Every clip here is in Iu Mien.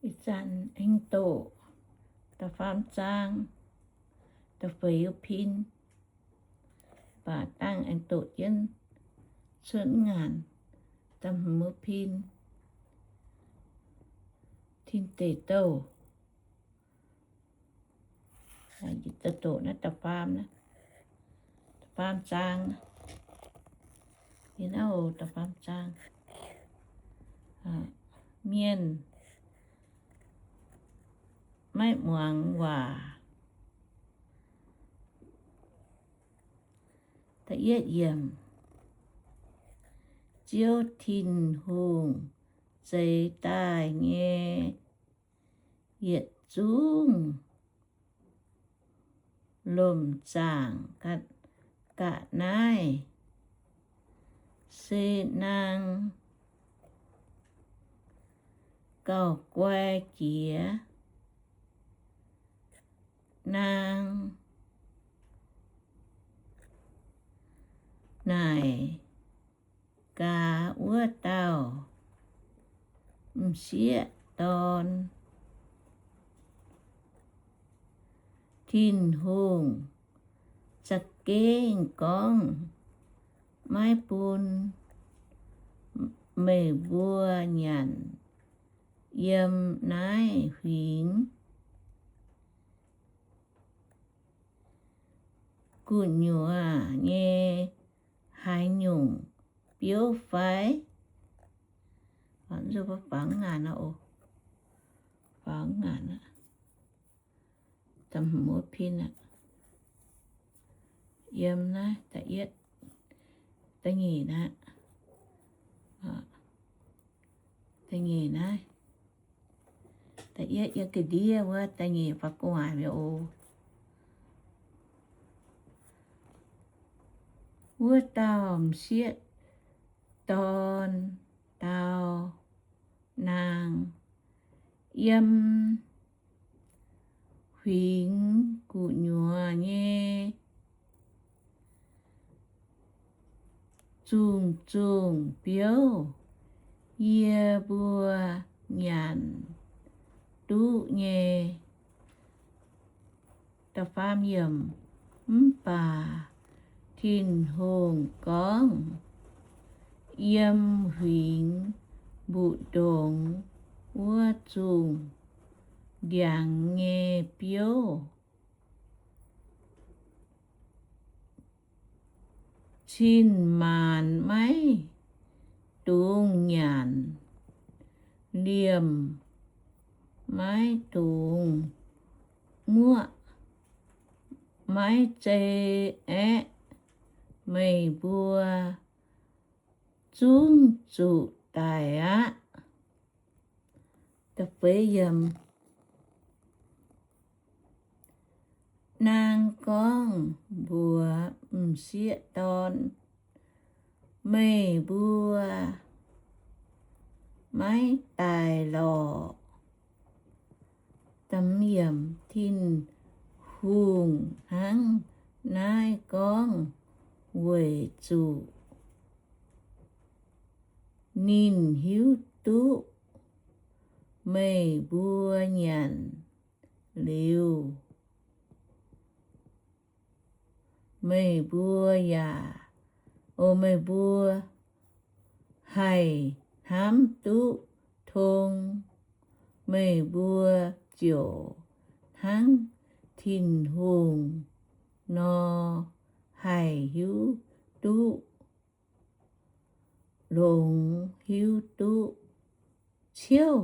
Ih zanc aengx doqc da'faam zaang, da'feix pin, mv baac dangh aengx doqc jienv cuotv ngaanc da'hmz pin, tin deic douh. Doqc naaiv da'faam, da'faam zaang, da'faam zaang. Mienh maiv muangx waac. Ziouv Tin-Hungh zeix daaih nyei yietc zungv lomc zaangc ga'naaiv se naang gauh-guai jiex. Naang naaic gaax wuov dauh m'sieqv dorn, Tin-Hungh za'gengh gorngv, Maiv bun meih mbuo nyanc yiem naaiv huingx gu'nyuoz nyei haaix nyungc biouv fai? Yiem naaiv da'yietv, da'nyeic naaiv, da'nyeic naaiv, da'yietv yiem ga'ndiev wuov, da'nyeic faaux gu'nguaaic mi'aqv oc. Wuov dauh m'sieqv dorn dau naang, Yiem huingx gu'nyuoz nyei zungh zungh biouv yie mbuo nyanc duqv nyei. Mv baac Tin-Hungh gorngv, Yiem huingx mbu'ndongx wuov zungh ndiangx nyei biouv cin-maanc maiv dungx nyanc, liemh maiv dungx muoqv, maiv zei aeqv, meih mbuo zungv zuqc daic aqv. Naang gorngv mbuox m'sieqv dorn, Meih mbuo maiv daic lorqc. Tin-Hungh hnangv naaiv gorngv weic zuqc ninh hiuv duqv meih mbuo nyanc liuz, meih mbuo yaac, o, meih mbuo haih hnamv duqv tong. Meih mbuo ziouc hnangv Tin-Hungh nor haih hiuv duqv, longx hiuv duqv ciouv.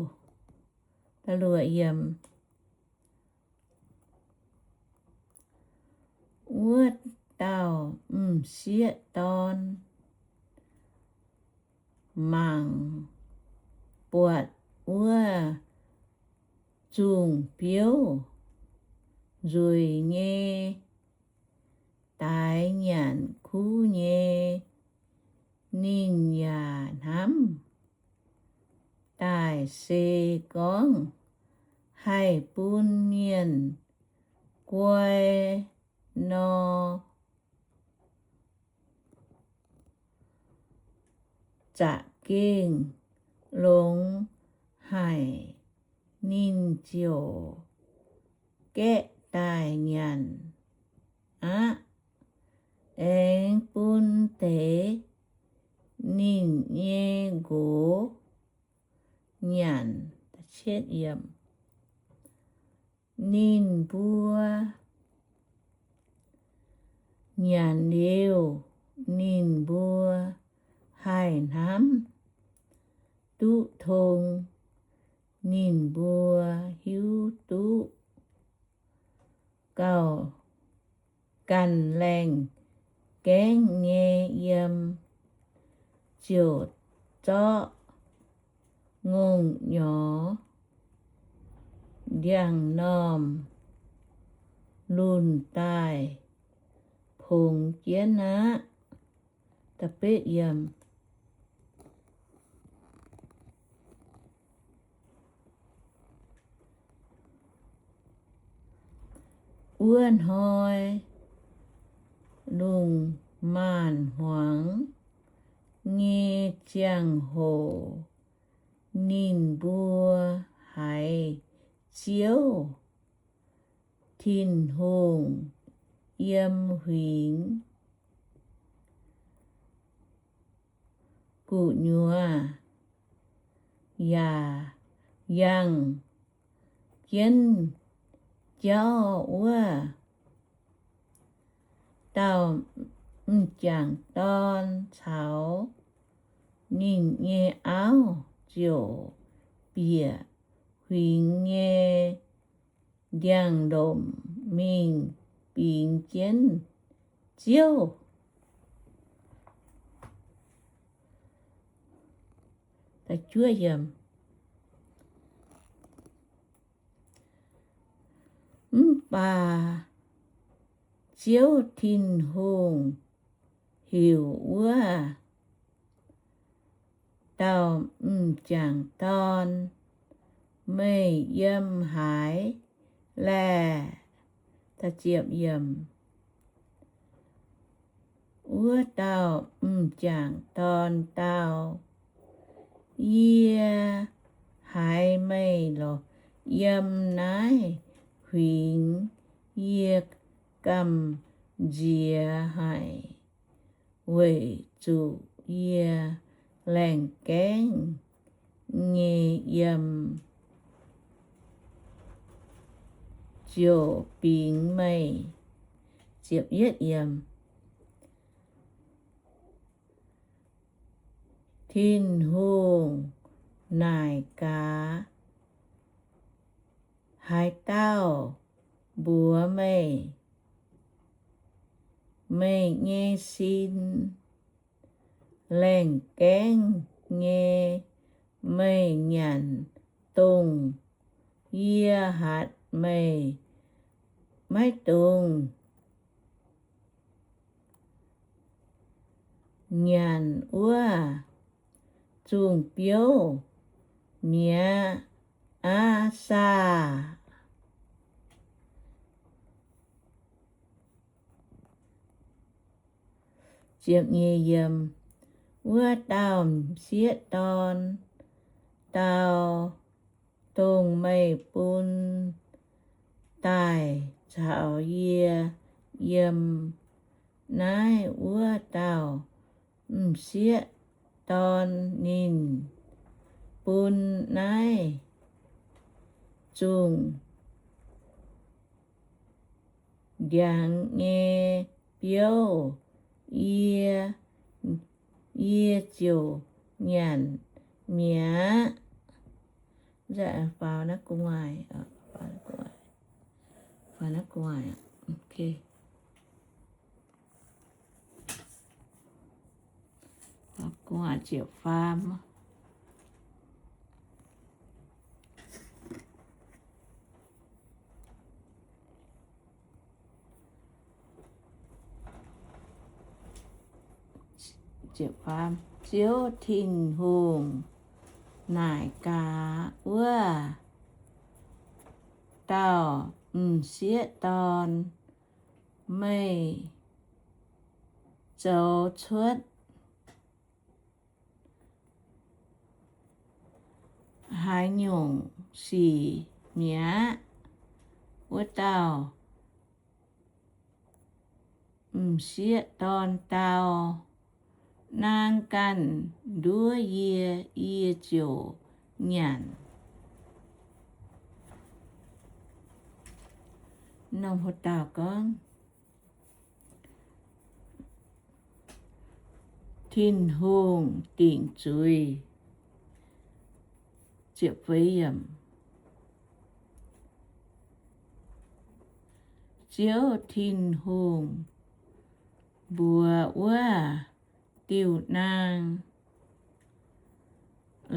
Wuov dauh m'sieqv dorn mangc buatc wuov zungh biouv nzueic nyei, daix nyanc kuv nyei. Ninh yaac hnamv daaih se gorngv haih bun mienh guai nor, za'gengh longx haic. ninh ziouc gaeqv daaih nyanc aqv. Aengx bun deix ninh nyei nqox nyanc. Ninh mbuo nyanc liuz, ninh mbuo haih hnamv duqv tong. Ninh mbuo hiuv duqv gauh ganh laengh gaengv nyei yiem, ziouc zorqv ngongh nyorx ndiangx-normh lunh daaih pongx jienv aqv. Wuov hnoi lungh maanz-hmuangx nyei ziangh hoc, ninh mbuo haiz Ziouv Tin-Hungh yiem huingx gu'nyuoz yaac yangh jienv jauv wuov dauh m'jangc dorn caux ninh nyei auv ziouc bieqc huingx nyei ndiangx-lomc mingh bingx jienv Ziouv. Mv baac Ziouv Tin-Hungh heuc wuov dauh m'jangc dorn, Meih yiem haaix laeh? Wuov dauh m'jangc dorn dau, Yie haiz meih lorz yiem naaiv huingx, yie gamh nziex haic, weic zuqc yie laengh gaengv nyei yiem, ziouc bingx meih. Tin-Hungh naaic gaax, Haaix dauh mbuox meih, meih nyei sin laengh gaengv nyei, meih nyanc dongh yie hatc meih maiv dungx nyanc wuov zungh biouv mi'aqv. Aa saah! Wuov dauh m'sieqv dorn dau, Dongh meih bun daaih caux yie yiem naaiv wuov dauh m'sieqv dorn, ninh bun naaiv zungh ndiangx nyei biouv yie, yie ziouc nyanc mi'aqv. Ziouv Tin-Hungh naaic gaax wuov dauh m'sieqv dorn, Meih zoux cuotv haaix nyungc sic mi'aqv. Wuov dauh m'sieqv dorn dau, Naang ganh nduov yie, yie ziouc nyanc. Norm haaix dauh gorngv, Tin-Hungh dingc zuiz. Ziouv Tin-Hungh mbuox wuov diuh naang,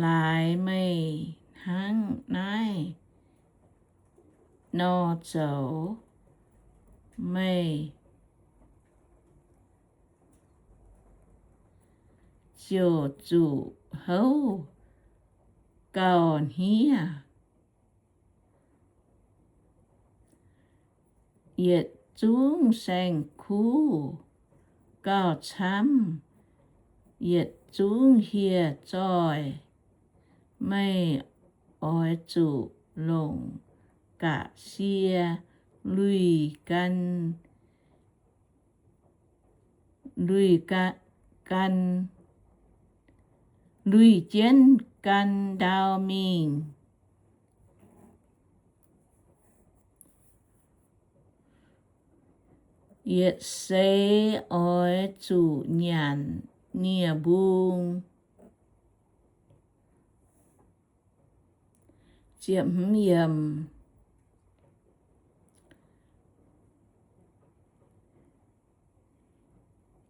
Laaix meih hnangv naaiv nor zoux, meih ziouc zuqc houv gauh hniev. Yietc zungv saeng-kuv gauh camv, yietc zungv hieh zoih. Meih oix zuqc longc ga'sie luih gan, luih gan, luih jienv gan ndau mingh. Yietc seix oix zuqc nyanc nie-mbung.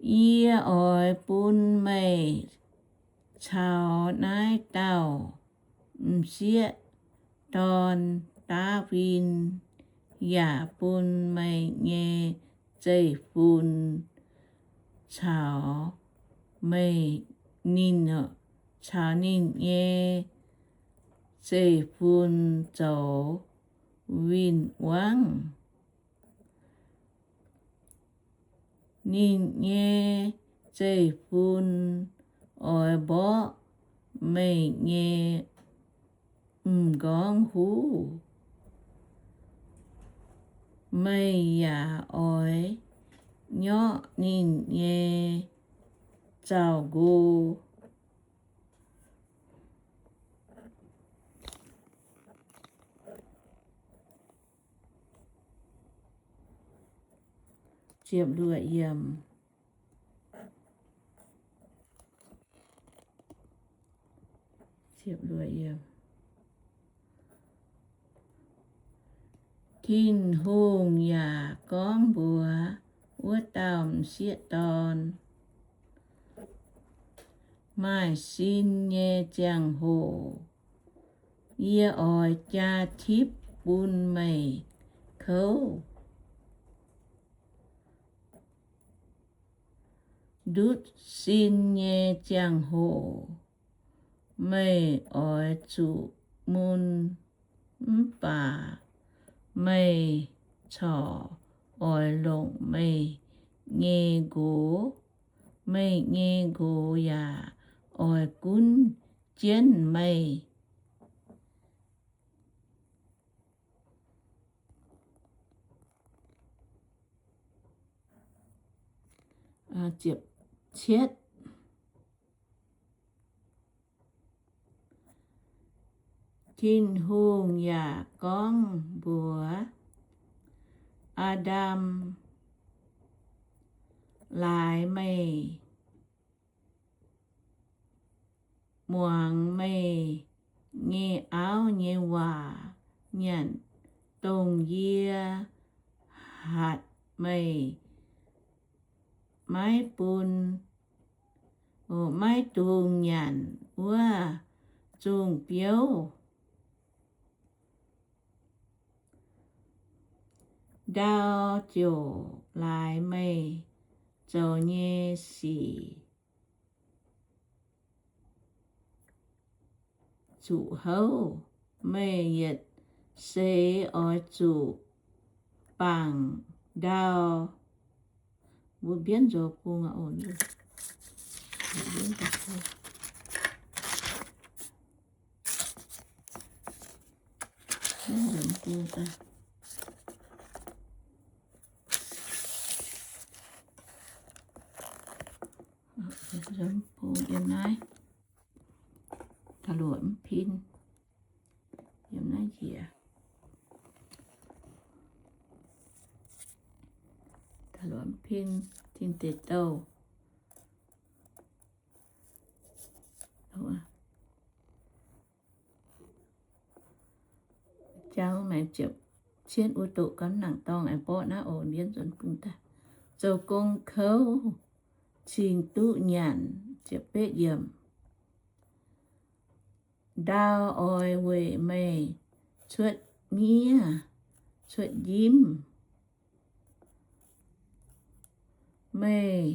Yie oix bun meih caux naaiv dauh m'sieqv dorn Ndaawin, yaac bun meih nyei zeiv-fun caux meih, ninh, caux ninh nyei zeiv-fun zoux win-wangv. Ninh nyei zeiv-fun oix mborqv meih nyei m'nqorngv huv. Meih yaac oix nyorqv ninh nyei zaux-nqo. Tin-Hungh yaac gorngv mbuox wuov dauh m'sieqv dorn, Maaih sin nyei ziangh hoc yie oix jaa tipv bun meih kouv. Ndutv sin nyei ziangh hoc meih oix zuqc mun, mv baac meih corc oix longc meih nyei nqox. Meih nyei nqox yaac oix gunv jienv meih. Tin-Hungh yaac gorngv mbuox Aa^ndam, Laaix meih muangx meih nyei auv nyei waac, nyanc dongh yie hatc meih maiv bun, maiv dungx nyanc wuov zungh biouv. Ndau ziouc laaix meih zoux nyei sic zuqc houv. Meih yietc seix oix zuqc bangc ndau. Mbuo mbienv nzox bung. Nzunc bung daaih. Nzunc bung yiem naaiv, da'luoqc mv pin, yiem naaiv njiec, da'luoqc mv pin, tin deic douh. Jauv maengx ziepc cien wuov doqc gamh nangc dorngh aengx borqv naaiv oc, mbienv nzunc bung daaih. Zoux gong kouv cingx duqv nyanc. Ziepc betv yiemc. Ndau oix weic meih cuotv miev cuotv njimv. Meih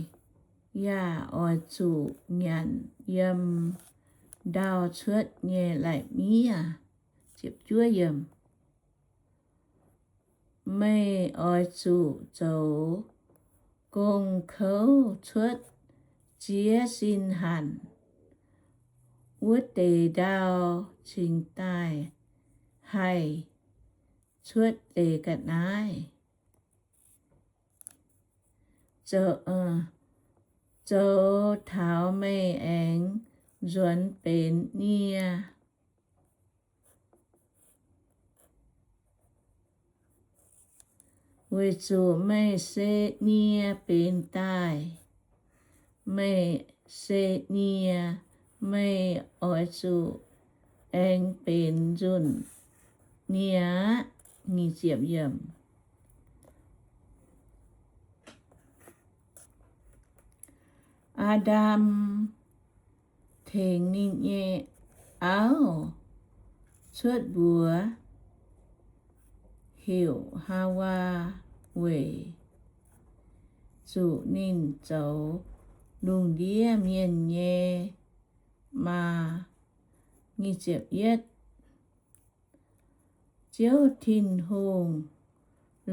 yaac oix zuqc nyanc yiem ndau cuotv nyei lai-miev. Ziepc juov yiemc. Meih oix zuqc zoux gong kouv cuotv ziex sin hanc, wuov deix ndau cingx daaih haih cuotv deix ga'naaiv. Zoux, zoux taux meih aengx nzuonx benx nie. Weic zuqc meih se nie benx daaih. Meih se nie, meih oix zuqc aengx benx nzunc nie aqv. Nyic ziepc yiemc. Aa^ndam tengx ninh nyei auv cuotv mbuox heuc Haawaa weic zuqc ninh zoux lungh ndiev mienh nyei maa. Nyic ziepc yietv. Ziouv Tin-Hungh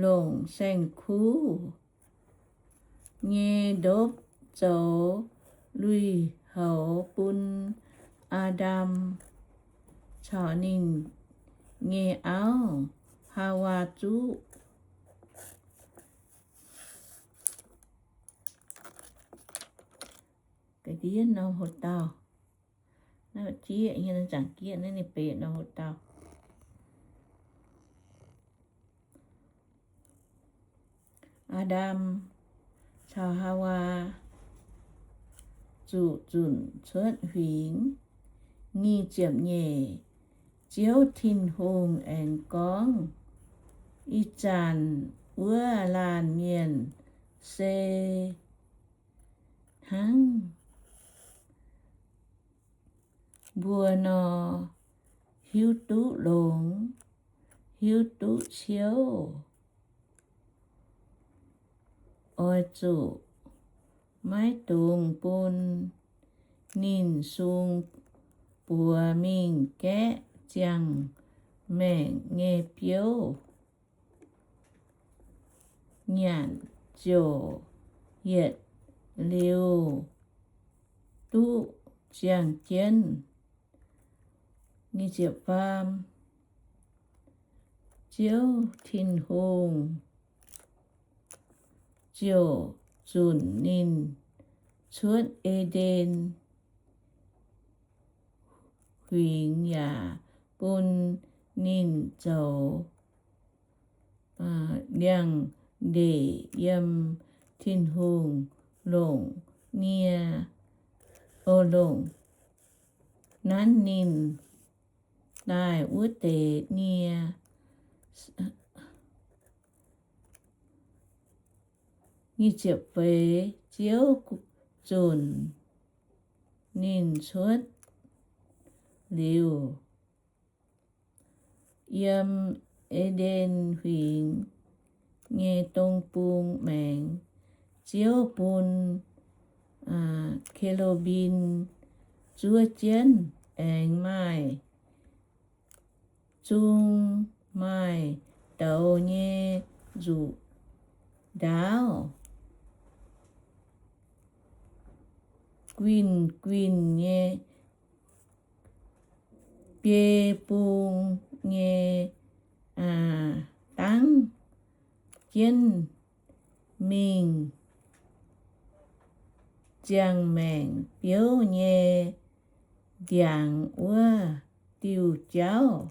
longc saeng-kuv nyei ndopv zoux lui-houx bun Aa^ndam caux ninh nyei auv, Haawaa, zuqv. Ga'ndiev norm hoc dauh. Naaiv jieqv, zaangc jieqv naaiv ninh benx norm hoc dauh. Aa^ndam caux Haawaa zuqc zunc cuotv huingx. Nyic ziepc nyeic. Ziouv Tin-Hungh aengx gorngv, Ih zanc wuov laanh mienh se hnangv mbuo nor, hiuv duqv longx, hiuv duqv ciouv. Oix zuqc maiv dungx bun ninh sung buoz mingh gaeqv ziangh maengc nyei biouv. Nyanc ziouc yietc liuz duqv ziangh jienv. Ziouv Tin-Hungh ziouc zunc ninh cuotv E^nden Huingx yaac bun ninh zoux liangx-ndeic yiem Tin-Hungh longc nie, o, longc nanv ninh daaih wuov deix nie. Nyic ziepc feix. Ziouv zunc ninh cuotv liuz, yiem E^nden Huingx nyei dong bung maengx, Ziouv bun ke^lu^mbim zuov jienv, aengx maaih zung maaih douz nyei nzuqc ndaauv, guinh guinh nyei biei bung nyei dangv jienv mingh ziangh maengc biouv nyei ndiangx wuov diuh jauv.